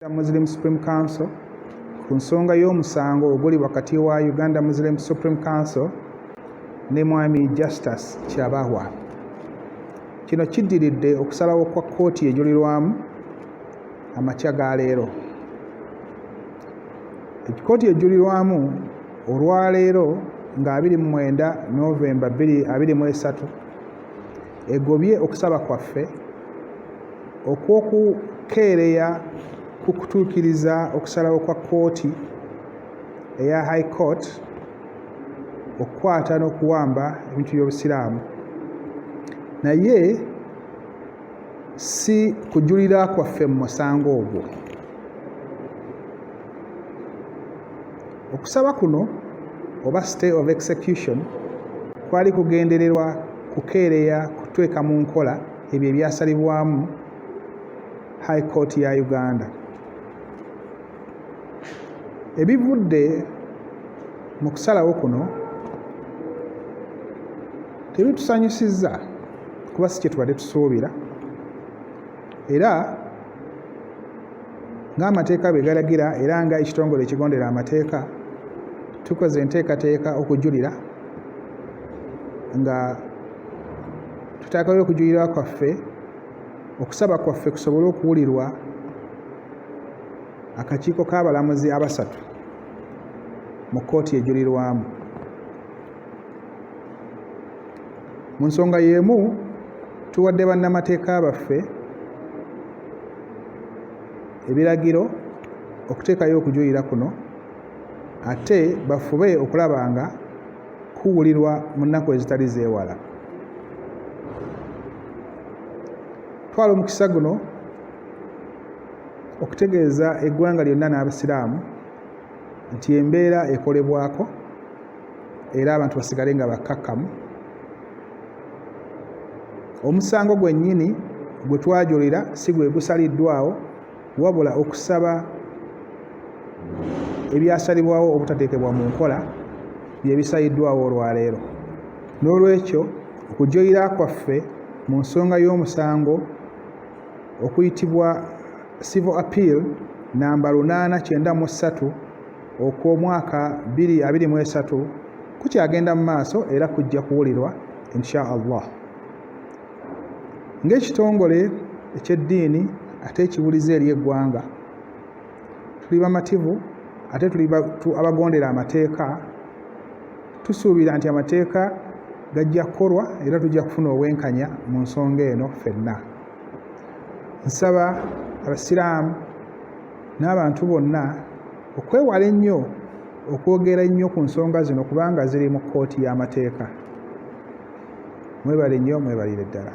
Muslim Supreme Council ku nsonga y'omusango oguli wakati wa Uganda Muslim Supreme Council ne Mwami Justus Kyabahwa. Kino kiddiridde okusalawo kwa kkooti ejulirwamu amakya ga leero. Ekkooti ejulirwamu olwaleero nga 29 Novemba 2023 egobye okusaba kwaffe okw'okukeereya ku kutuukiriza okusalawo kwa kkooti eya High Court okukwata n'okuwamba ebintu by'Obusiraamu naye si kujulira kwaffe mu musango ogwo. Okusaba kuno oba stay of execution kwali kugendererwa kukeereya kuteeka mu nkola ebyo ebyasalibwamu High Court ya Uganda. Ebivudde mu kusalawo kuno tebitusanyusizza kuba si kye tubadde tusuubira era ng'amateeka bwe galagira era nga ekitongole ekigondera amateeka tukoze enteekateeka okujulira nga tuteekayo okujulira kwaffe okusaba kwaffe kusobole okuwulirwa akakiiko k'abalamuzi abasatu mu kkooti ejulirwamu. Mu nsonga y'emu tuwadde bannamateeka baffe ebiragiro okuteekayo okujulira kuno ate bafube okulaba nga kuwulirwa mu nnaku ezitali zeewala. Twala omukisa guno okutegeeza eggwanga lyonna n'Abasiraamu nti embeera ekolebwako era abantu basigale nga bakkakkamu. Omusango gwennyini gwe twajulira si gwe gusaliddwawo wabula okusaba ebyasalibwawo obutateekebwa mu nkola bye bisaliddwawo olwaleero. N'olwekyo okujulira kwaffe mu nsonga y'omusango okuyitibwa Civil Appeal namba 893 okw'omwaka 2023 kukyagenda mu maaso era kujja kuwulirwa insha Allah. Ng'ekitongole eky'eddiini ate ekiwulize eri eggwanga, tuli bamativu ate tuli abagondera amateeka. Tusuubira nti amateeka gajja kukolwa era tujja kufuna obwenkanya mu nsonga eno ffenna. Nsaba Abasiraamu n'abantu bonna okwewala ennyo okwogera ennyo ku nsonga zino kubanga ziri mu kkooti y'amateeka. Mwebale nnyo, mwebalire ddala.